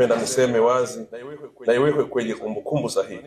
Napenda niseme wazi na iwekwe kwenye kumbukumbu sahihi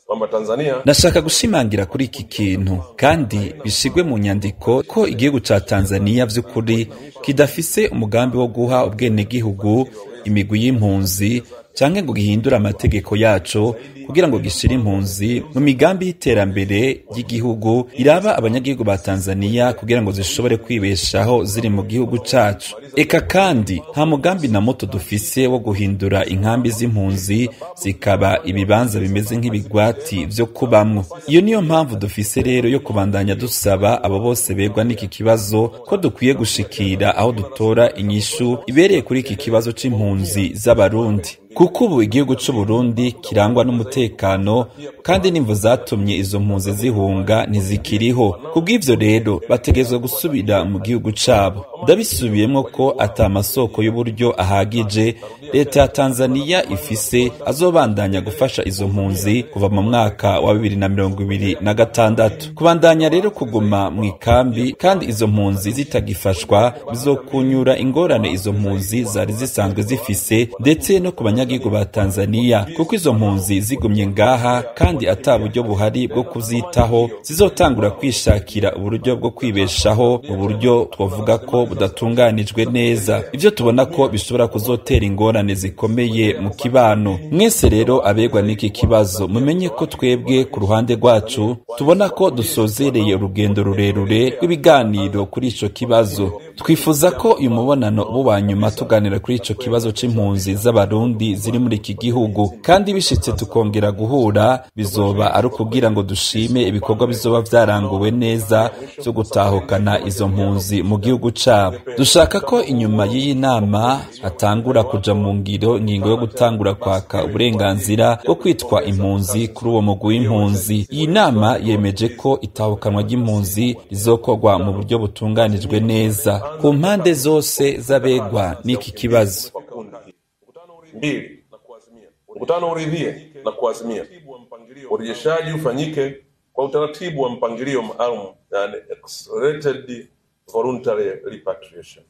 kwamba Tanzania Nashaka gushimangira kuri iki kintu kandi bishigwe mu nyandiko ko igihugu ca Tanzania vy'ukuri kidafise umugambi wo guha ubwenegihugu imigwi y'impunzi canke ngo gihindure amategeko yaco kugira ngo gishire impunzi mu migambi y'iterambere ry'igihugu iraba abanyagihugu ba Tanzania kugira ngo zishobore kwibeshaho ziri mu gihugu cacu. Eka kandi nta mugambi na muto dufise wo guhindura inkambi z'impunzi zikaba ibibanza bimeze nk'ibigwati vyo kubamwo. Iyo niyo mpamvu dufise rero yo kubandanya dusaba abo bose begwa n'iki kibazo ko dukwiye gushikira aho dutora inyishu ibereye kuri iki kibazo c'impunzi z'Abarundi, kuko ubu igihugu c'Uburundi kirangwa n'umutekano kandi n'imvo zatumye izo mpunzi zihunga ntizikiriho. Kubw'ivyo rero bategerezwa gusubira mu gihugu cabo. Ndabisubiyemwo ko ata masoko y'uburyo ahagije leta ya Tanzania ifise azobandanya gufasha izo mpunzi kuva mu mwaka wa 2026. Kubandanya rero kuguma mu ikambi kandi izo mpunzi zitagifashwa bizokunyura ingorane izo mpunzi zari zisanzwe zifise ndetse no ku banyagihugu ba Tanzania, kuko izo mpunzi zigumye ngaha kandi ata buryo buhari bwo kuzitaho zizotangura kwishakira uburyo bwo kwibeshaho mu buryo twavuga ko budatunganijwe neza. Ivyo tubona ko bishobora kuzotera ingorane zikomeye mu kibano. Mwese rero abegwa n'iki kibazo mumenye ko twebwe ku ruhande rwacu tubona ko dusozereye urugendo rurerure rw'ibiganiro kuri ico kibazo. Twifuza ko uyu mubonano uba uwa nyuma tuganira kuri ico kibazo c'impunzi z'Abarundi ziri muri iki gihugu, kandi bishitse tukongera guhura bizoba ari ukugira ngo dushime ibikorwa bizoba vyaranguwe neza vyo gutahukana izo mpunzi mu gihugu cabo. Dushaka ko inyuma y'iyi nama hatangura kuja mu ngiro ingingo yo gutangura kwaka uburenganzira bwo kwitwa impunzi kuri uwo mugwi w'impunzi. Iyi nama yemeje ko itahukanwa ry'impunzi rizokorwa mu buryo butunganijwe neza ku mpande zose z'abegwa n'iki kibazo. Mbili, mkutano uridhie na kuazimia urejeshaji ufanyike kwa utaratibu wa mpangilio maalum, yani accelerated voluntary repatriation.